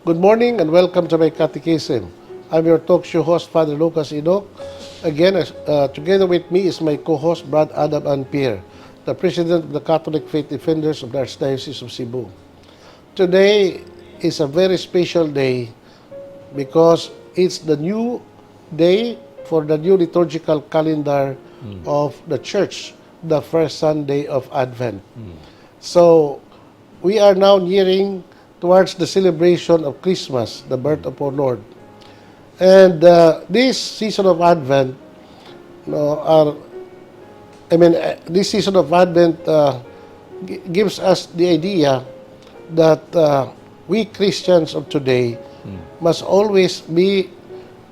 Good morning and welcome to my catechism. I'm your talk show host, Father Lucas Inok. Again, together with me is my co-host, Brad Adam Anpier, the president of the Catholic Faith Defenders of the Archdiocese of Cebu. Today is a very special day because it's the new day for the new liturgical calendar of the church, the first Sunday of Advent. So, we are now nearing towards the celebration of Christmas, the birth of our Lord. And this season of Advent, no, are, I mean, this season of Advent gives us the idea that we Christians of today must always be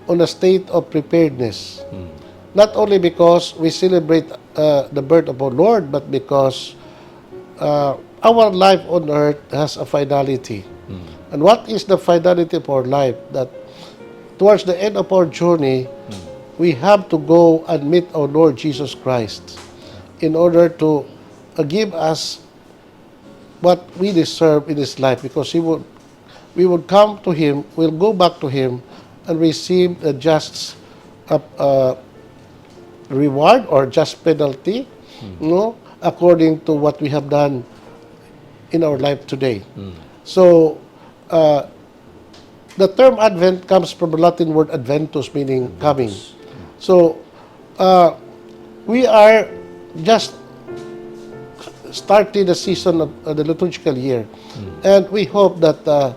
on a state of preparedness. Not only because we celebrate the birth of our Lord, but because our life on earth has a finality. And what is the finality of our life? That towards the end of our journey, we have to go and meet our Lord Jesus Christ in order to give us what we deserve in this life, because he would we would come to him, we'll go back to him and receive a just reward or just penalty, no, according to what we have done in our life today. So, the term Advent comes from the Latin word adventus, meaning coming. So, we are just starting the season of the liturgical year. And we hope that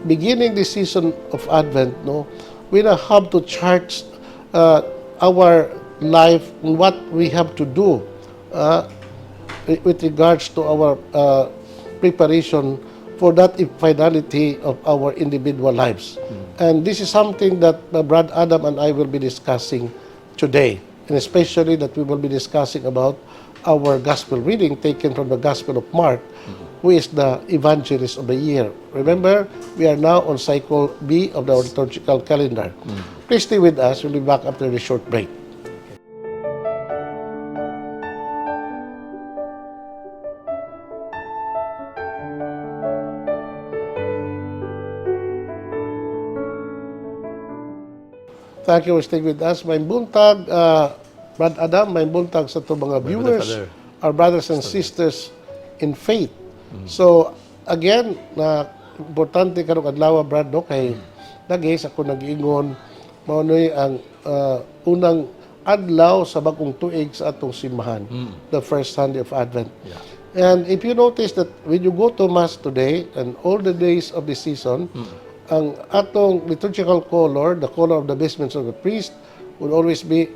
beginning the season of Advent, no, we now have to chart our life and what we have to do with regards to our preparation for that finality of our individual lives. And this is something that Brad Adam and I will be discussing today, and especially that we will be discussing about our gospel reading taken from the Gospel of Mark, who is the evangelist of the year. Remember, we are now on cycle B of the liturgical calendar. Please stay with us. We'll be back after this short break. Thank you for staying with us. May buntag, Brad Adam, may buntag sa atong mga viewers, Father. Our brothers and sisters in faith. So, again, na importante karong adlaw, Brad, no, kay lagi sa ako nag-ingon, mao ni ang unang adlaw sa bagong tuig sa atong simbahan, the first Sunday of Advent. And if you notice that when you go to Mass today and all the days of the season, ang atong liturgical color, the color of the vestments of the priest, would always be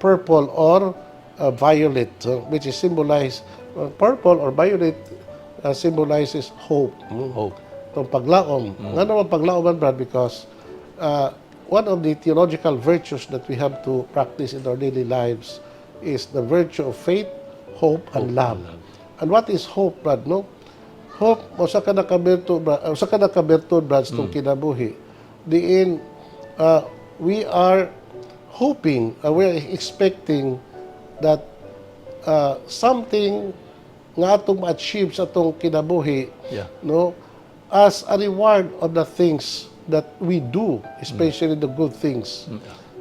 purple or violet, which is symbolized, purple or violet symbolizes hope. Hope. Itong paglaom. Nga naman paglaom man, Brad, because one of the theological virtues that we have to practice in our daily lives is the virtue of faith, hope, and love. And what is hope, Brad, no? Hope, usa ka nakaberto, Brad, usa ka nakaberto, Brad, sa itong kinabuhi. Diin, we are hoping, we are expecting that something nga atong ma-achieve sa atong kinabuhi, no, as a reward of the things that we do, especially the good things,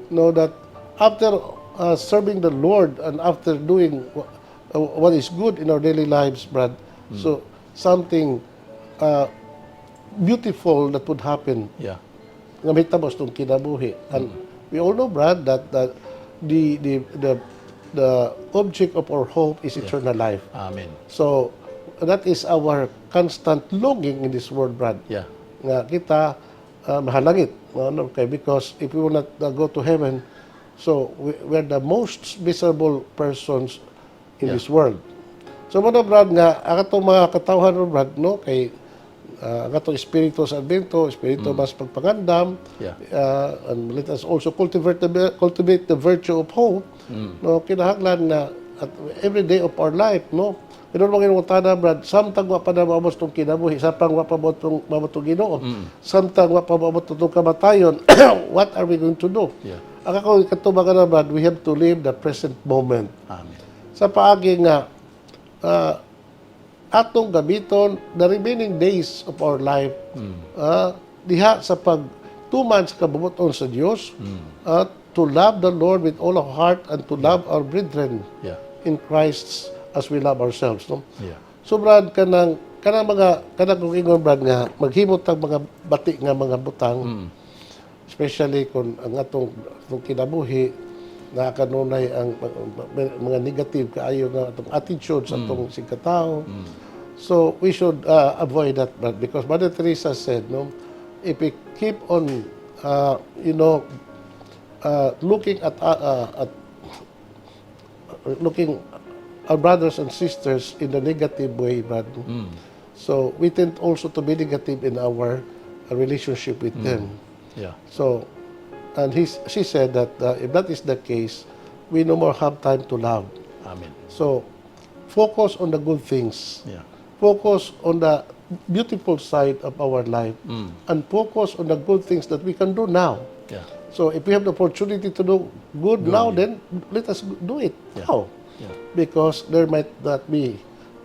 no, that after serving the Lord and after doing what is good in our daily lives, Brad, so something beautiful that would happen nga mahitabo sa atong kinabuhi. And we all know, Brad, that the object of our hope is eternal life. Amen. So, that is our constant longing in this world, Brad. Nga kita mahalangit. No, no, okay, because if we will not go to heaven, so we are the most miserable persons in this world. So, mao Brad, nga, ang atong mga katawhan, no, Brad, no, kay ang atong espiritu sa Advento, espiritu mas pagpangandam, and let us also cultivate the virtue of hope, no, kinahanglan na at every day of our life, no, pero mga ginoo, Brad, samtang wa pa na maabot itong kinabuhi, samtang wa pa maabot itong Ginoo, samtang wa pa maabot itong kamatayon, what are we going to do? Yeah. Ang ako katubagan na, Brad, we have to live the present moment. Amen. Sa paagi nga, atong gamiton the remaining days of our life diha sa pagtuman sa kabubut-on sa Dios, to love the Lord with all our heart and to love our brethren in Christ as we love ourselves, no? Yeah. So Brad, kanang mga kanang kung ingon, Brad, nga maghimot ang mga bati nga mga butang, especially kung ang atong kinabuhi na kanunay ang mga negative kaayo nga atong attitude sa atong singkatao. So we should avoid that, Brad, because Mother Teresa said, no, if we keep on looking at looking our brothers and sisters in the negative way, Brad, so we tend also to be negative in our relationship with them. So, and she said that if that is the case, we no more have time to love. Amen. So, focus on the good things. Focus on the beautiful side of our life and focus on the good things that we can do now. So, if we have the opportunity to do good now, then let us do it now. Because there might not be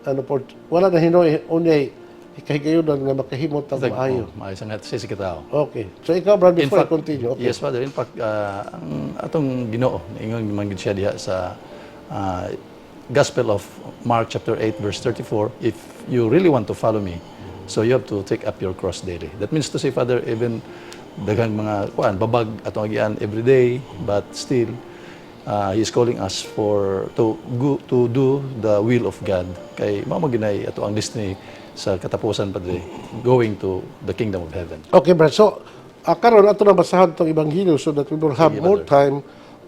an opportunity. Wala na hinuoy unyay kahigayunan nga makahimot ang maayo. Oh, maayo sa nga sa katao. Okay. So ikaw, Brad, In before fact, I continue. Okay. Yes, Father. In fact, ang atong Ginoo, ingon man gid siya diha sa Gospel of Mark chapter 8 verse 34, "If you really want to follow me, so you have to take up your cross daily." That means to say, Father, even daghang mga kuan babag atong agian every day, but still he is calling us for to go, to do the will of God. Kay mao man ginay ato ang destiny sa katapusan, Padre, going to the kingdom of heaven. Okay, Brad. So, karon ato na basahon tong ebanghelyo so that we will have Sige, more brother. Time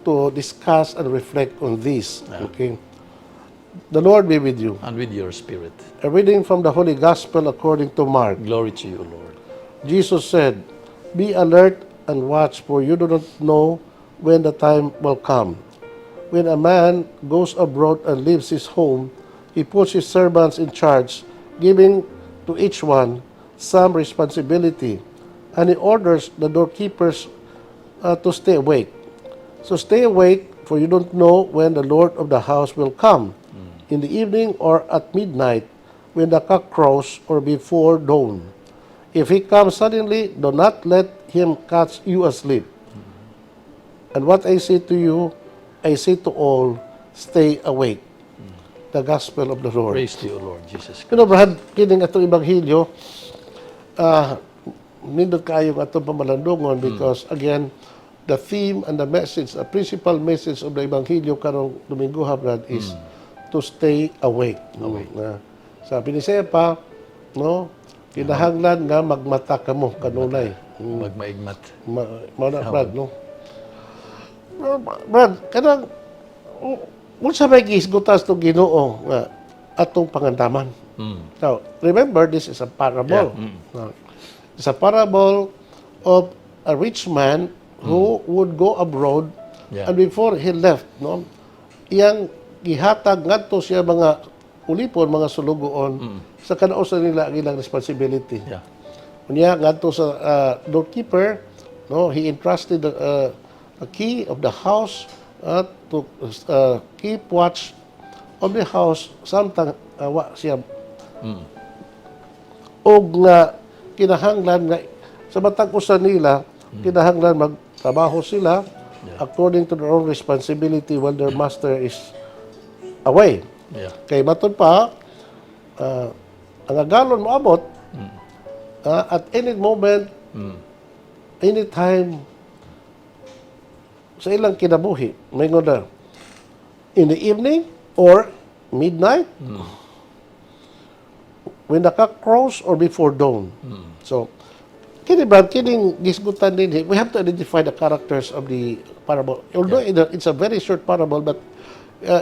to discuss and reflect on this. Okay. The Lord be with you. And with your spirit. A reading from the Holy Gospel according to Mark. Glory to you, Lord. Jesus said, "Be alert and watch, for you do not know when the time will come. When a man goes abroad and leaves his home, he puts his servants in charge, giving to each one some responsibility, and he orders the doorkeepers to stay awake. So stay awake, for you don't know when the Lord of the house will come, in the evening or at midnight, when the cock crows or before dawn. If he comes suddenly, do not let him catch you asleep. And what I say to you, I say to all, stay awake." The Gospel of the Lord. Praise to you, Lord Jesus Christ. Pero Brad, kining atong ebanghelyo, nindot kaayo ang atong pamalandungon because again, the theme and the message, the principal message of the ebanghelyo karong Domingo, Brad, is to stay awake. Awake. Na, sa Binisaya pa, no, kinahanglan nga magmata kamo kanunay. Magmaigmat. Mao na, Brad, no? Brad, kanang unsa may gihisgutan to Ginoo nga atong pangandaman? Now, remember, this is a parable. Now, it's a parable of a rich man who would go abroad and before he left, no, iyang gihatag ngadto siya mga ulipon, mga sulugoon, sa kanausan nila ang ilang responsibility. Unya ngadto sa doorkeeper, no, he entrusted the key of the house to keep watch of the house samtang wa siya. Og nga kinahanglan nga sa matag usa nila kinahanglan magtrabaho sila according to their own responsibility while their master is away. Kay matud pa, ang agalon moabot at any moment, any time sa ilang kinabuhi. May na, in the evening or midnight, when the cock crows or before dawn. So, kini Brad, kining gisgutan din, we have to identify the characters of the parable. Although it's a very short parable, but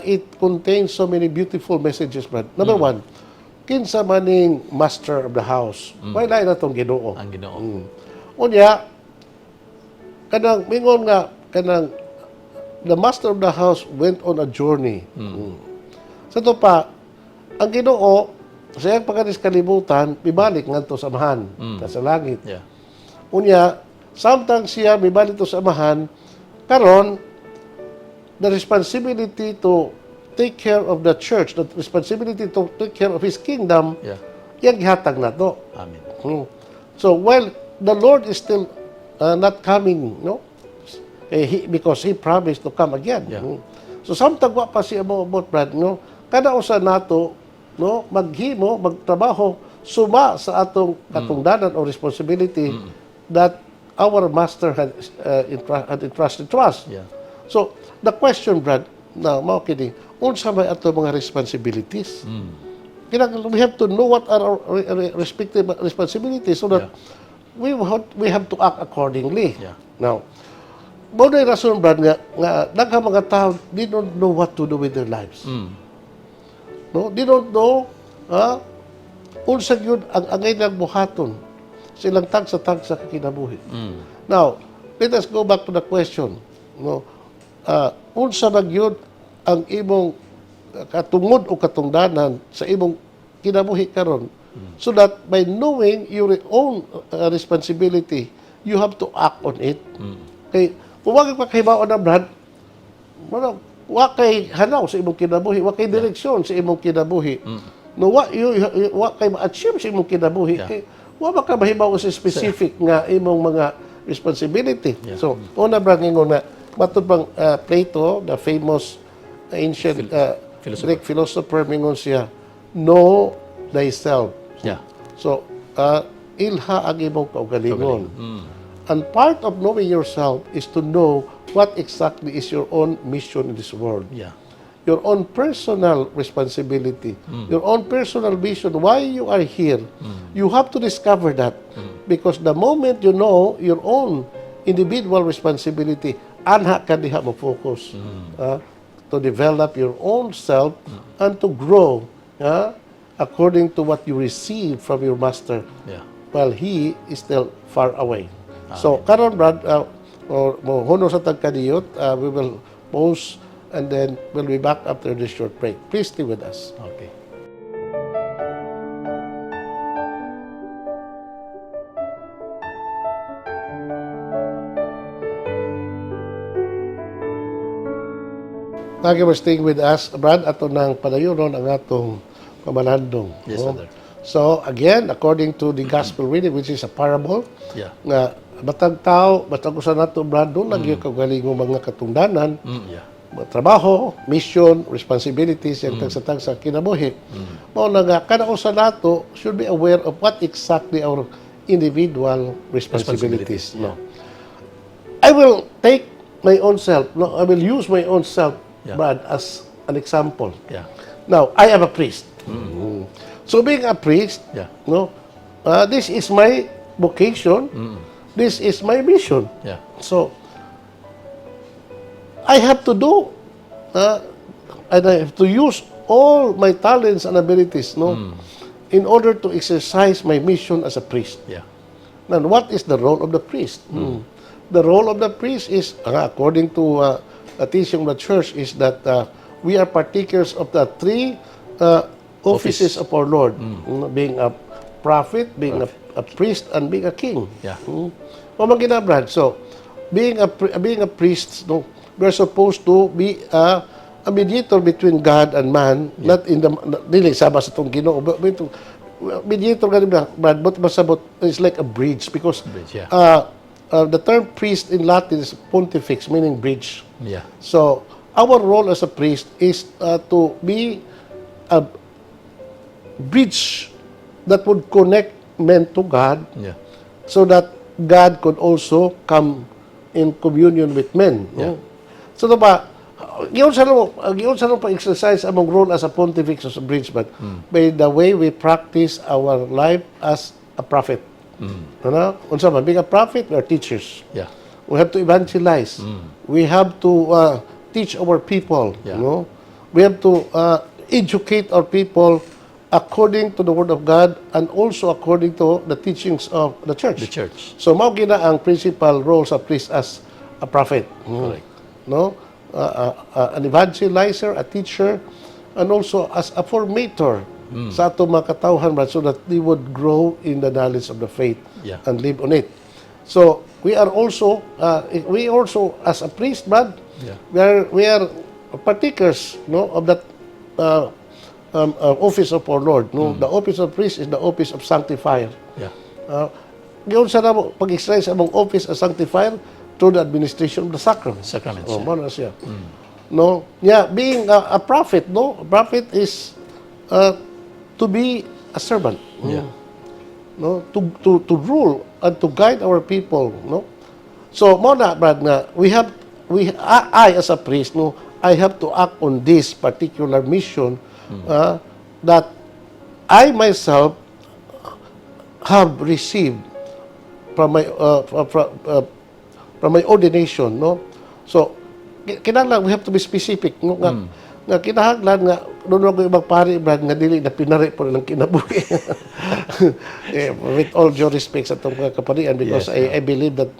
it contains so many beautiful messages, Brad. Number one, kinsa maning master of the house? Why lain na tong Ginoo? Ang Ginoo. Unya, kanang mingon nga kanang the master of the house went on a journey. Sa to pa, ang Ginoo sa iyang pag-alis kalibutan, mibalik ngadto sa Amahan, sa langit. Unya, samtang siya mibalik to sa Amahan, karon the responsibility to take care of the church, the responsibility to take care of His kingdom, iyang gihatag nato. Amen. So while the Lord is still not coming, no? Eh, because He promised to come again. So samtang wa pa siya moabot, Brad, no? Kada usa nato, no, maghimo, magtrabaho suma sa atong katungdanan o responsibility that our master had entrusted to us. So the question, Brad, na mao kini, unsa may ato mga responsibilities? Kinahanglan we have to know what are our respective responsibilities so that we have to act accordingly. Now, mao na rason, Brad, nga daghang mga tao, they don't know what to do with their lives. No, they don't know unsa gyud ang angay nilang buhaton sa ilang tagsa-tagsa ka kinabuhi. Now, let us go back to the question. No, unsa man gyud ang imong katungod o katungdanan sa imong kinabuhi karon so that by knowing your own responsibility, you have to act on it. Kay kung wa kay kahibaw na, Brad, wala, wa kay hanaw sa imong kinabuhi, wa kay direksyon sa imong kinabuhi. No, wa kay ma-achieve sa imong kinabuhi kay wa ba ka mahibaw sa specific nga imong mga responsibility. So, una, Brad, ngingon nga matud bang Plato, the famous ancient philosopher. Greek philosopher, mingon siya, "Know thyself." So, ilha ang imong kaugalingon. And part of knowing yourself is to know what exactly is your own mission in this world. Your own personal responsibility, your own personal vision, why you are here. You have to discover that. Because the moment you know your own individual responsibility, anha ka diha mo focus to develop your own self and to grow according to what you receive from your master while he is still far away. So, karon, Brad, or mo huno sa tagkadiyot, we will pause and then we'll be back after this short break. Please stay with us. Okay. Thank you for staying with us. Brad, ato nang padayonon ang atong pamalandong. Yes, no? Father. So, again, according to the gospel reading, which is a parable, nga matag tao, matag usa nato, Brad, duna mm. kaugalingong mga katungdanan, trabaho, mission, responsibilities, yung tagsa-tagsa kinabuhi. Mao na nga, kada usa nato should be aware of what exactly our individual responsibilities. No? I will take my own self, no, I will use my own self, Brad, as an example. Now, I am a priest. So being a priest, no, this is my vocation. This is my mission. So, I have to do, and I have to use all my talents and abilities, no, in order to exercise my mission as a priest. Now, what is the role of the priest? The role of the priest is, according to the teaching of the church, is that we are partakers of the three offices of our Lord, being a prophet, being a priest, and being a king. Mao man gina, Brad. So, being a priest, no, we're supposed to be a mediator between God and man, not in the dili sama sa atong Ginoo, but mediator gani ba, Brad, but masabot it's like a bridge because Bridge, yeah. The term priest in Latin is pontifex, meaning bridge. So, our role as a priest is to be a bridge that would connect men to God so that God could also come in communion with men. No? So, diba, giyon sa pa-exercise among role as a pontifex, as a bridge, but by the way we practice our life as a prophet. Ano? Unsa man, being a prophet, we are teachers. We have to evangelize. We have to teach our people. No? We have to educate our people according to the Word of God and also according to the teachings of the church. The church. So mao gina ang principal role sa priest as a prophet. Correct. No? An evangelizer, a teacher, and also as a formator sa atong mga katawhan, Brad, so that they would grow in the knowledge of the faith and live on it. So we also as a priest, Brad, we are partakers, no, of that office of our Lord, no? The office of priest is the office of sanctifier. Giunsa namo pag-exercise among office as sanctifier? Through the administration of the sacraments. Sacraments, Oh, yeah. mao na siya. No? Yeah, being a prophet, no? A prophet is to be a servant. No? To rule and to guide our people, no? So, mao na, Brad, nga, we have, we, I as a priest, no, I have to act on this particular mission that I myself have received from my ordination, no? So, kinahanglan we have to be specific, no, nga kinahanglan nga doon ko ibang pari, Brad, nga dili na pinari po ng kinabuhi. Eh, with all due respect sa atong mga kaparian, because I believe that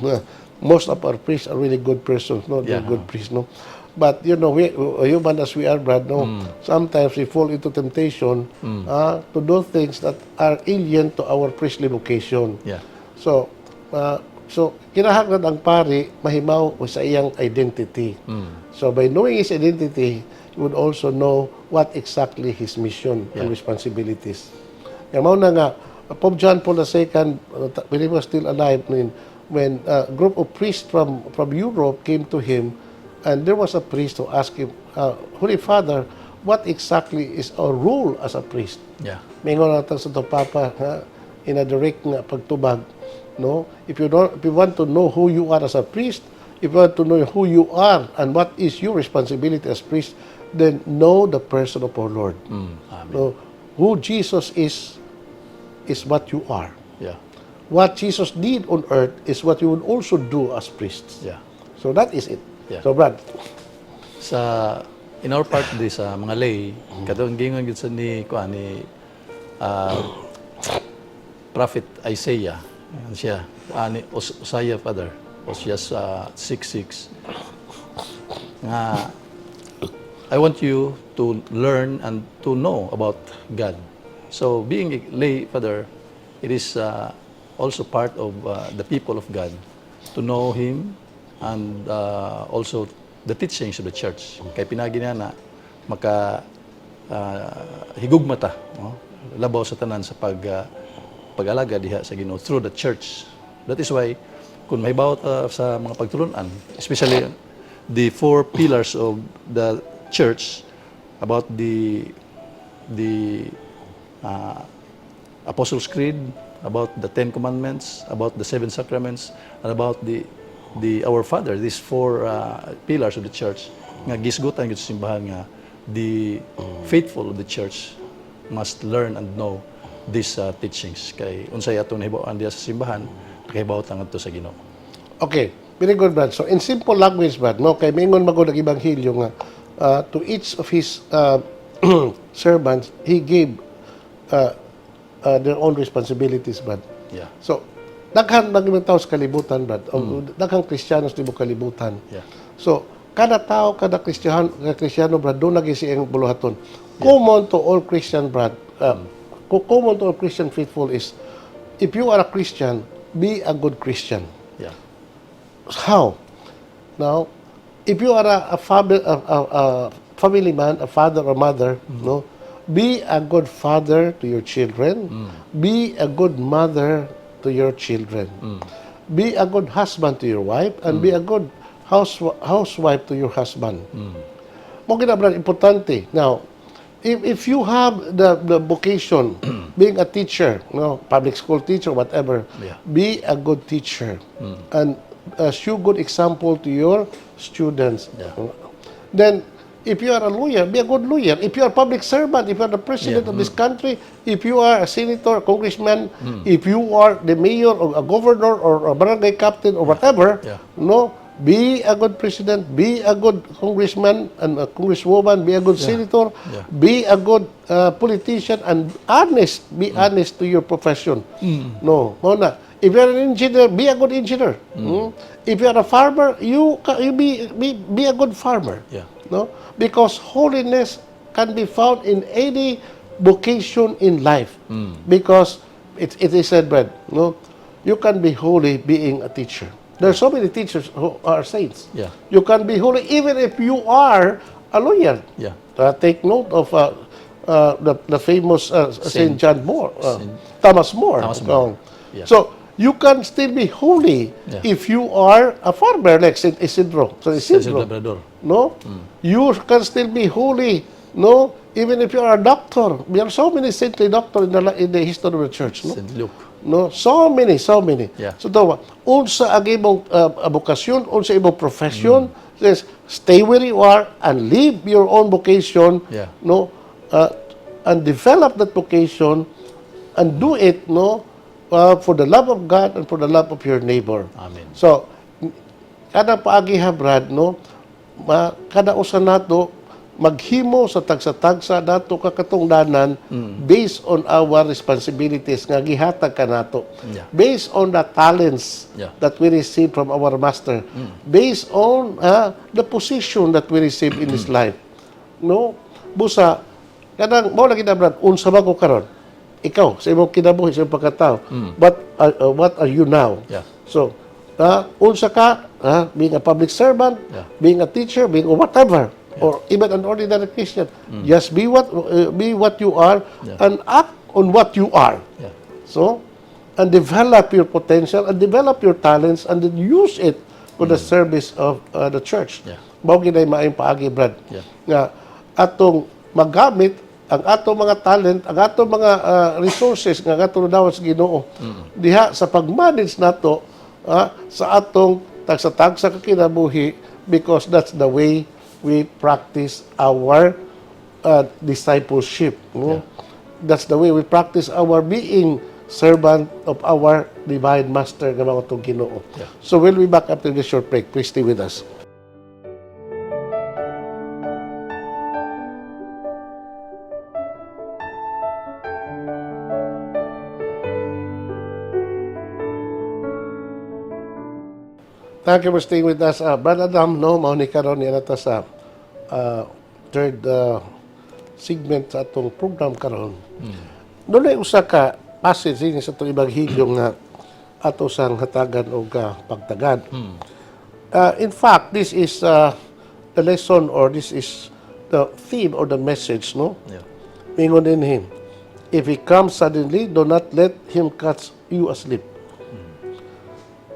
most of our priests are really good persons, no? They're good priests, no? But we human as we are, Brad, no, sometimes we fall into temptation to do things that are alien to our priestly vocation. So kinahanglan ang pari mahimaw sa iyang identity. So by knowing his identity, he would also know what exactly his mission and responsibilities. Kaya mao na nga, Pope John Paul II, when he was still alive, when a group of priests from Europe came to him, and there was a priest who asked him, "Holy Father, what exactly is our role as a priest?" Mingon nato sa Santo Papa, ha, in a direct nga pagtubag, no? If you want to know who you are as a priest, if you want to know who you are and what is your responsibility as priest, then know the person of our Lord. Amen. No, who Jesus is what you are. What Jesus did on earth is what you would also do as priests. So that is it. So Brad, Sa in our part di sa mga lay, katong giingon gyud sa ni kuan ni Prophet Isaiah, yan siya, ni Osaya, Father, Osea 6:6 nga I want you to learn and to know about God. So being a lay father, it is also part of the people of God to know Him and also the teachings of the church. Kay pinagi niya na maka higugma ta, no? Labaw sa tanan sa pag-alaga diha sa Ginoo through the church. That is why kung mahibaw ta sa mga pagtulunan, especially the four pillars of the church about the Apostles' Creed, about the Ten Commandments, about the seven sacraments, and about the Our Father. These four pillars of the church nga gisgutan gyud sa simbahan nga the faithful of the church must learn and know these teachings kay unsay atong nahibaw-an diha sa simbahan, nakahibaw ta ngadto sa Ginoo. Okay, very good, Brad. So, in simple language, Brad, no, kay mingon magod ang Ebanghelyo nga, to each of his servants, he gave their own responsibilities, Brad. So, daghan mga tao sa kalibutan, Brad. O, daghang Kristiyano sa tibuok kalibutan. So, kada tao, kada Kristiyano, kada Kristiyano, Brad, duna gyud siyang buluhaton. Common to all Christian, Brad, common to all Christian faithful is, if you are a Christian, be a good Christian. How? Now, if you are a family man, a father or mother, no, be a good father to your children. Be a good mother to your children. Be a good husband to your wife, and be a good housewife to your husband. Mao gyud na, Brad, importante. Now, if you have the vocation, being a teacher, no, public school teacher, whatever, be a good teacher and show good example to your students. Then, if you are a lawyer, be a good lawyer. If you are a public servant, if you are the president of this country, if you are a senator, congressman, if you are the mayor or a governor or a barangay captain or whatever, no, be a good president, be a good congressman and a congresswoman, be a good senator, be a good politician and honest, be honest to your profession. No, mao na. If you're an engineer, be a good engineer. If you're a farmer, you be a good farmer. No? Because holiness can be found in any vocation in life. Because it is said, Brad, no, you can be holy being a teacher. There are so many teachers who are saints. You can be holy even if you are a lawyer. Take note of the famous Saint John More, Thomas More. Thomas More. So you can still be holy if you are a farmer like Saint Isidro. San Sa Isidro. Labrador. No? You can still be holy, no? Even if you are a doctor. There are so many saintly doctors in the history of the church, no? St. Luke. No? So many, so many. So daw, unsa ang imong bokasyon, unsa imong profession, says, stay where you are and live your own vocation, no? And develop that vocation and do it, no? For the love of God and for the love of your neighbor. Amen. So, kada paagi ha, Brad, no? Ma, kada usa nato maghimo sa tagsa-tagsa nato kakatungdanan based on our responsibilities nga gihatag kanato. Based on the talents that we receive from our master. Based on the position that we receive in this life. No? Busa kanang mao lagi na, Brad, unsa ba ko karon? Ikaw sa imong kinabuhi, sa imong pagkatao. But what are you now? Yeah. So, unsa ka, being a public servant, being a teacher, being whatever, or even an ordinary Christian, just be what you are and act on what you are. So, and develop your potential and develop your talents and then use it for the service of the church. Mao gyud ay maayong paagi, Brad. Nga atong magamit ang atong mga talent, ang atong mga resources nga atong nadawat sa Ginoo diha sa pag-manage nato sa atong tagsa-tagsa ka kinabuhi because that's the way we practice our discipleship. No? That's the way we practice our being servant of our divine master nga mao atong Ginoo. So we'll be back after this short break. Please stay with us. Thank you for staying with us. Brother Adam, no, mao ni karon niya ta sa third segment sa atong program karon. Dunay usa ka passage dinhi sa atong Ebanghelyo nga ato sang hatagan og pagtagad. In fact, this is the lesson or this is the theme or the message, no? Yeah. Mingon dinhi, "If he comes suddenly, do not let him catch you asleep.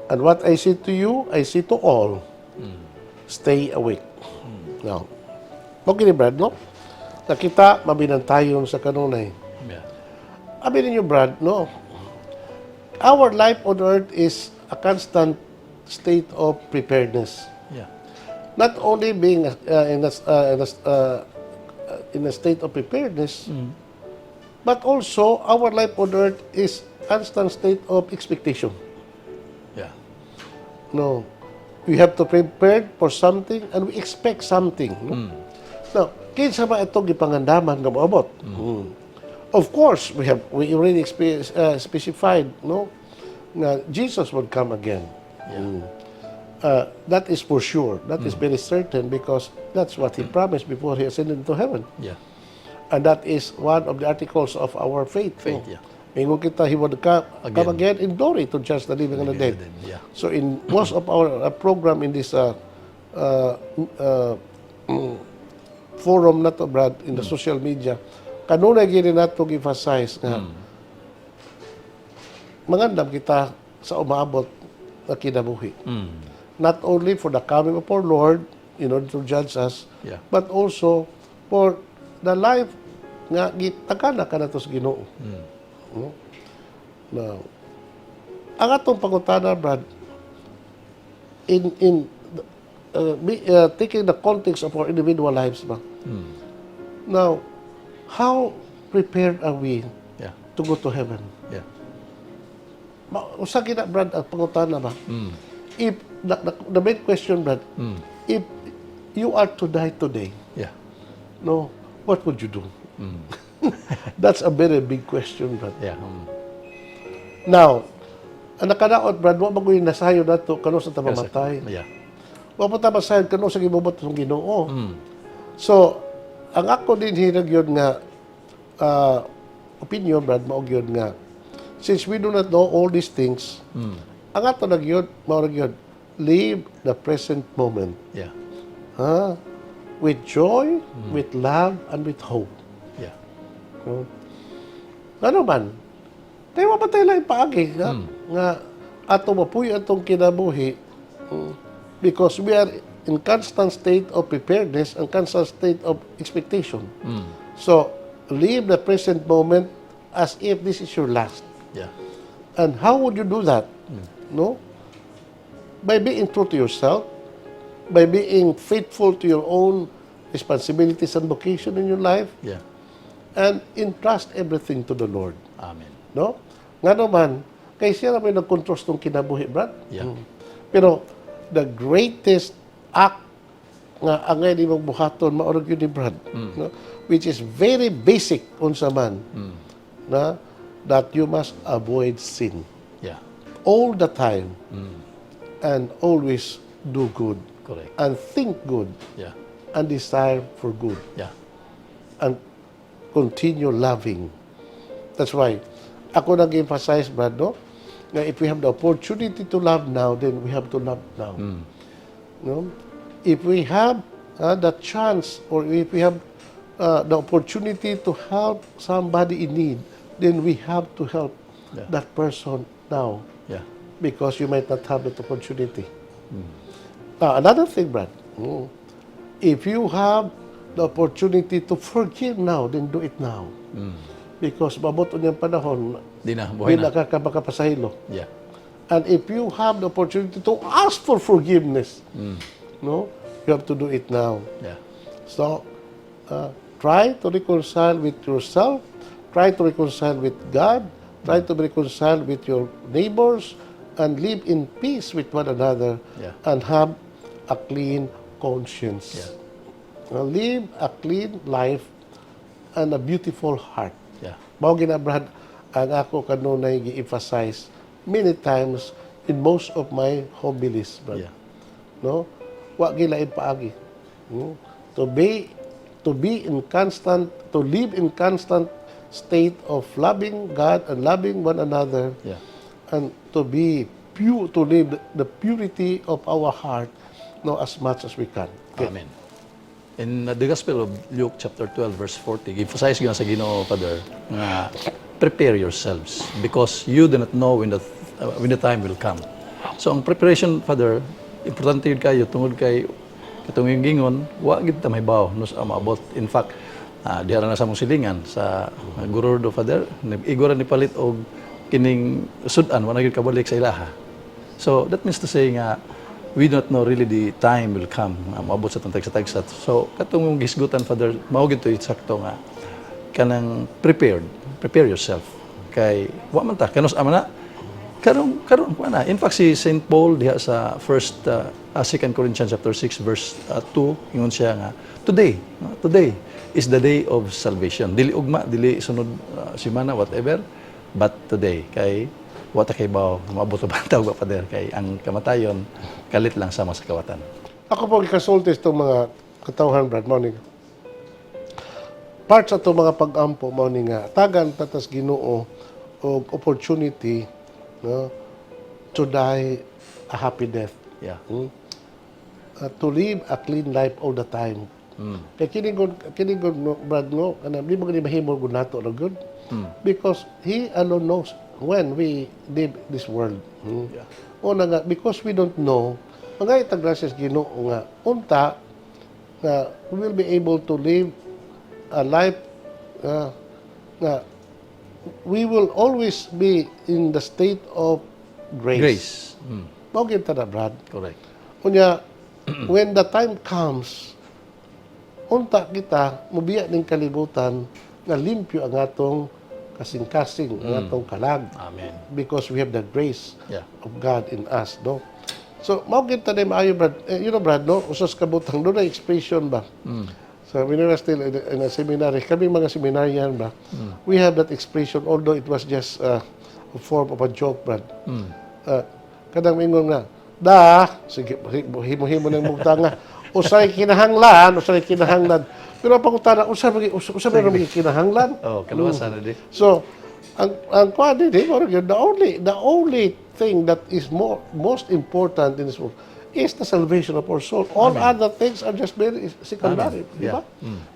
And what I say to you, I say to all, stay awake." Now, mao kini, Brad, no? Nakita, mabinantayon sa kanunay. Abi ninyo, Brad, no? Our life on earth is a constant state of preparedness. Not only being in a state of preparedness, but also our life on earth is constant state of expectation. No, we have to prepare for something and we expect something. No? Now, kinsa ba itong gipangandaman nga moabot? Of course, we already specified, no, nga Jesus would come again. That is for sure. That is very certain because that's what he promised before he ascended into heaven. And that is one of the articles of our faith. Faith, no? Yeah. Mingon kita, he would come Again. again in glory to judge the living and the dead. Yeah. So in most of our program in this forum na to, Brad, in the social media, kanunay gyud nato emphasize nga mangandam kita sa umaabot na kinabuhi. Not only for the coming of our Lord in order to judge us, but also for the life nga gitagana kanato sa Ginoo. No? Now, ang atong pangutana, Brad, in taking the context of our individual lives ba? Now, how prepared are we to go to heaven? Yeah. Usa gyud na, Brad, ang pangutana ba? If the main question, Brad, if you are to die today, no, what would you do? That's a very big question, Brad. Now, ang nakadaot, Brad, wa man nasayod nato kanus-a ta mamatay. Wa pa ta masayod kanus-a gibuhat sa Ginoo. So, ang ako dinhi gyud nga opinion, Brad, mao gyud nga since we do not know all these things, ang ato na gyud, mao na gyud, live the present moment. Ha? With joy, with love, and with hope. No? Ano man, tayo mapatay lang paagi nga ato mapuyo atong kinabuhi because we are in constant state of preparedness and constant state of expectation. So, live the present moment as if this is your last. And how would you do that? No? By being true to yourself, by being faithful to your own responsibilities and vocation in your life, and entrust everything to the Lord. Amen. No? Nga naman, kay siya na may nag-control tong kinabuhi, Brad. Pero, the greatest act nga angay ni mong buhaton mao ra gyud ni Brad, no? Which is very basic unsa man na that you must avoid sin all the time and always do good Correct. And think good and desire for good and continue loving. That's why ako nag-emphasize, Brad, no? Nga if we have the opportunity to love now, then we have to love now. No? If we have the chance or if we have the opportunity to help somebody in need, then we have to help that person now because you might not have that opportunity. Now, another thing, Brad, if you have the opportunity to forgive now, then do it now. Because maabot unyang panahon, Di na, buhay di na na. ka makapasaylo. And if you have the opportunity to ask for forgiveness, no, you have to do it now. So, try to reconcile with yourself, try to reconcile with God, try to reconcile with your neighbors, and live in peace with one another, and have a clean conscience. Live a clean life and a beautiful heart. Mao gina, Brad, ang ako kanunay gi-emphasize many times in most of my homilies, Brad. No? Wa gilain paagi. No? To be in constant to live in constant state of loving God and loving one another and to be pure, to live the purity of our heart, no, as much as we can. Okay. Amen. In the Gospel of Luke chapter 12 verse 40, emphasize gyud sa Ginoo, Father, nga prepare yourselves because you do not know when the time will come. So ang preparation, Father, importante gyud kayo tungod kay katong yung gingon, wa gyud ta mahibaw kanus-a maabot. In fact, diha ra na sa among silingan sa Gururdo, Father, igo ra ni palit og kining sud-an, wa na gyud kabalik sa ilaha. So that means to say nga we don't know really the time will come nga moabot sa atong tagsa-tagsa. So katong gisgutan, Father, mao gyud to eksakto nga kanang prepared, prepare yourself. Kay wa man ta kanus-a man na karon karon wa na. In fact, si St. Paul diha sa first 2 Corinthians chapter 6 verse 2, ingon siya nga today, no? Today is the day of salvation. Dili ugma, dili sunod simana, whatever, but today kay wa ta kahibaw maabot ba ang tawag, Father, kay ang kamatayon kalit lang sama sa kawatan. Ako po ikasulti itong mga katawhan, Brad, mao ni part sa itong mga pag-ampo, mao ni nga tagan ta tas Ginoo og opportunity, no, to die a happy death. To live a clean life all the time. Kay kini gud, no, Brad, no, kana di mo gani mahimo gud nato ra gud. Because He alone knows when we leave this world. Una nga because we don't know, mga itag grasya Ginoo nga unta nga we will be able to live a life nga we will always be in the state of grace. Grace. Mao gyud ta na, Brad. Correct. Unya, when the time comes, unta kita, mubiya ning kalibutan, nga limpyo ang atong kasing-kasing, ang atong kalag. Amen. Because we have the grace of God in us, no? So, mao gyud ta maayo, Brad. Eh, Brad, no? Usas kabutang, doon na expression ba? So, when we were still in a seminary, kami mga seminarian ba, we have that expression, although it was just a form of a joke, Brad. Kanang mingon nga, da, sige, himo-himo ng mugta nga, usay kinahanglan, usay kinahanglan. Pero ang pangutana, usay ba may kinahanglan? Oh, kaluwasan na di. So, ang kuan din, mao gyud, the only thing that is more most important in this world is the salvation of our soul. All other things are just very secondary, Amen. di ba?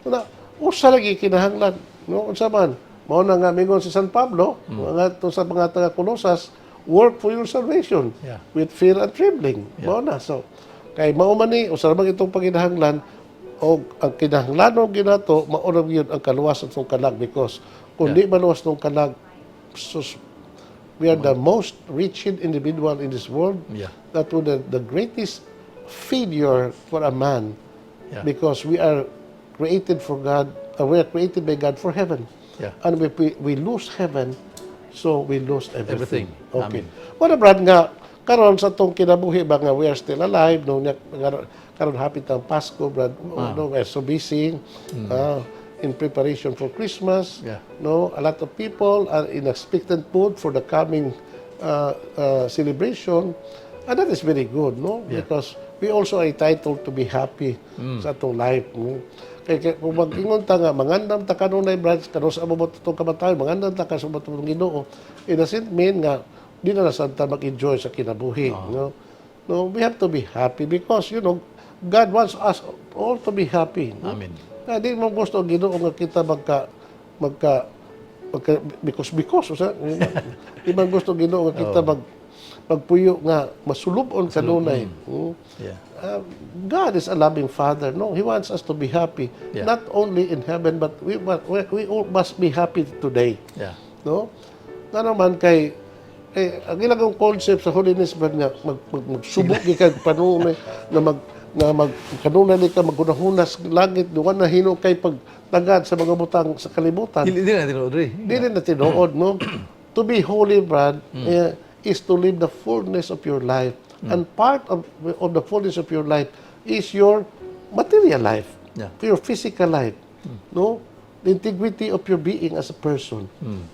So na, usa lagi kinahanglan, no? Unsa man? Mao na nga mingon si San Pablo, mga to sa mga taga Colosas, "Work for your salvation with fear and trembling." Mao na. So, kay mao man ni usa man itong panginahanglan o ang kinahanglanon ginato, mao na gyud ang kaluwasan sa kalag, because kung di maluwas tong kalag, sus, we are the most wretched individual in this world. That would the greatest failure for a man because we are created for God, we are created by God for heaven. And if we lose heaven, so we lose everything. Everything. Okay. Amen. Wala, Brad, nga karon sa atong kinabuhi ba nga we are still alive, no, nya karon hapit ang Pasko, Brad, no, we are so busy in preparation for Christmas. No, a lot of people are in expectant mood for the coming celebration. And that is very good, no? Yeah. Because we also are entitled to be happy sa atong life. No? Kay kung mag-ingon ta nga, mangandam ta kanunay, Brad, kanus sa abot atong kamatayon, mangandam ta kanus sa atong Ginoo, it doesn't mean nga di na sad ta mag-enjoy sa kinabuhi. No? No, we have to be happy because God wants us all to be happy. No? Amen. Kaya di mo gusto ang Ginoo nga kita magka because usa di man gusto ang Ginoo nga kita magpuyo nga masulubon kanunay. God is a loving Father. No, He wants us to be happy, not only in heaven, but we all must be happy today. No? Nga naman kay eh, ang ilang concept sa holiness ba nga magsubo gi kag panunay na mag kanunay ni ka maghunahuna sa langit, duwa na hino kay pagtagad sa mga butang sa kalibutan. Dili na tinuod rin. Dili na tinuod, no? To be holy, Brad, is to live the fullness of your life. And part of the fullness of your life is your material life, your physical life, no? The integrity of your being as a person,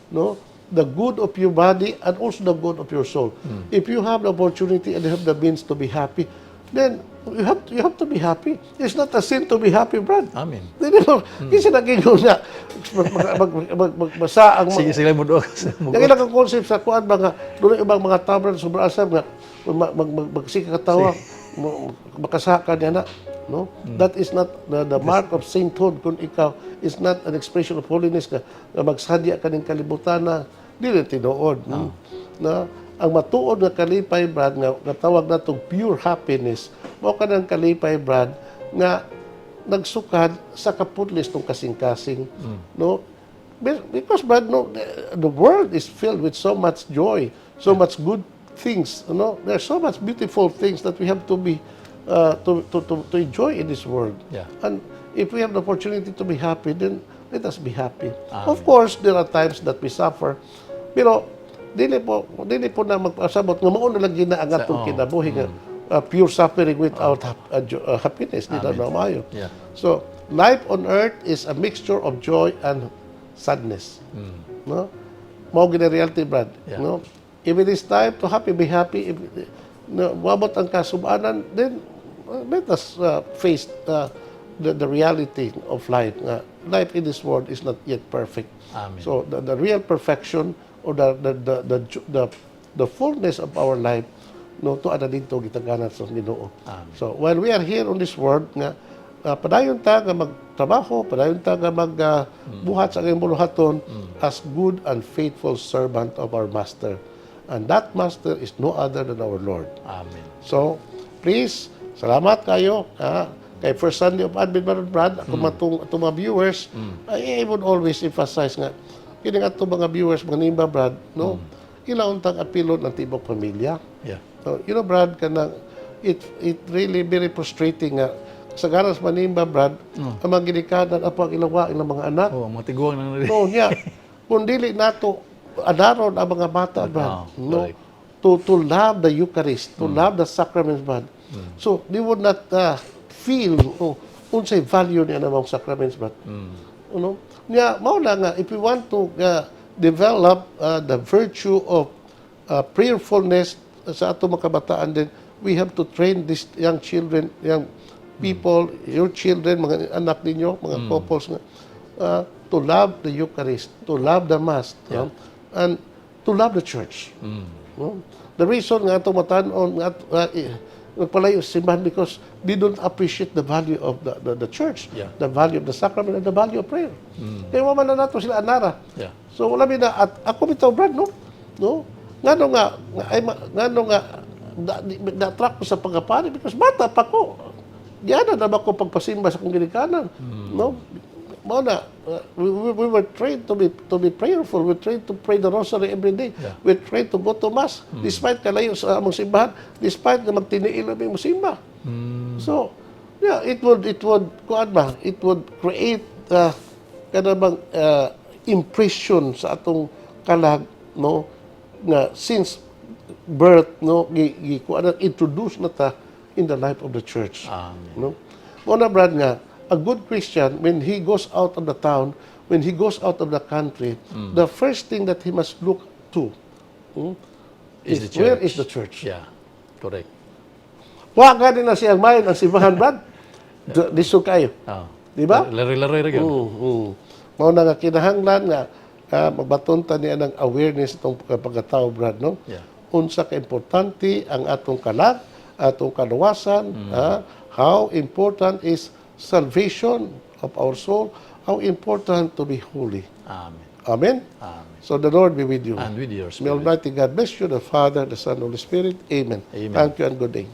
no? The good of your body and also the good of your soul. If you have the opportunity and you have the means to be happy, then you have to be happy. It's not a sin to be happy, Brad. Amen. Dili mo, kasi naging na magbasa ang Sige sila mo do. Yang ilang ang concept sa kuan mga doon ibang mga tao, Brad, sobrang asam nga magsika katawa, makasaka niya na, no? That is not the mark of sainthood. Kung ikaw is not an expression of holiness ka nga magsadya ka ning kalibutan na dili tinuod, no? Na ang matuod nga kalipay, Brad, nga tawag natong pure happiness, mao kanang kalipay, Brad, nga nagsukad sa kaputlis ng kasing-kasing, no? Because, Brad, no, the world is filled with so much joy, so much good things. There are so much beautiful things that we have to be to enjoy in this world. And if we have the opportunity to be happy, then let us be happy. Of course, there are times that we suffer. Pero dili po na magpasabot nga mao na lang gina ang atong kinabuhi nga pure suffering without happiness, di na na maayo. So, life on earth is a mixture of joy and sadness. No? Mao gina reality, Brad. No? If it is time to happy, be happy. If no, moabot ang kasubanan, then let us face the reality of life. Nga life in this world is not yet perfect. Amen. So the real perfection or the fullness of our life, no, tuwa na didto gitaganan sa Ginoo. Amen. So while we are here on this world nga padayon ta nga magtrabaho, padayon ta nga mag buhat sa among buluhaton as good and faithful servant of our master. And that master is no other than our Lord. Amen. So, please, salamat kayo. Kay first Sunday of Advent man, Brad, ako atong mga viewers, I would always emphasize nga, kini nga atong mga viewers, mga nimba, Brad, no? Ila untang apilon ang tibok pamilya. So, Brad, kanang it really very frustrating nga sa garas manimba, Brad, ang mga ginikanan apo ang ilawa ilang mga anak. Oh, ang mga tiguang nang No, niya. Kung dili nato adaron ang mga bata, Brad, no? To love the Eucharist, to love the sacraments, Brad. So, they would not feel, oh, unsay value niya namang sacraments, Brad. Ano? Niya, mao na nga, if we want to develop the virtue of prayerfulness sa ato mga kabataan, then we have to train these young children, young people, your children, mga anak ninyo, mga couples nga, to love the Eucharist, to love the Mass, no? And to love the Church. No? The reason nga ato matan-on nga Nagpalayo sa simbahan because they don't appreciate the value of the church, the value of the sacrament, and the value of prayer. Kaya wa man na nato sila anara. So wala na at ako bitaw, Brad, no? No? Ngano nga ay ngano nga na-attract ko sa pagkapari because bata pa ko. Diana na ba ko pagpasimba sa akong ginikanan, no? Mao na we were trained to be prayerful. We trained to pray the rosary every day. We trained to go to mass despite kalayo sa among simbahan, despite na magtiniil ang among simba. So, yeah, it would kuan ba, it would create kana bang impression sa atong kalag, no, nga since birth, no, gi kuan na, introduce na ta in the life of the church. Amen. No? Mao na, Brad, nga a good Christian, when he goes out of the town, when he goes out of the country, the first thing that he must look to is the church. Where is the church? Yeah. Correct. Wa gani na siyang mayon ang simbahan, Brad. Lisod kayo. Di ba? Lari-lari ra gyud. Mao na nga kinahanglan nga mabaton ta niya ng awareness itong pagkatao, Brad, no? Yeah. Unsa ka importante ang atong kalag, atong kaluwasan, how important is salvation of our soul, how important to be holy. Amen. Amen. Amen. So the Lord be with you. And with your May spirit. Almighty God bless you, the Father, the Son, and Holy Spirit. Amen. Amen. Thank you and good day.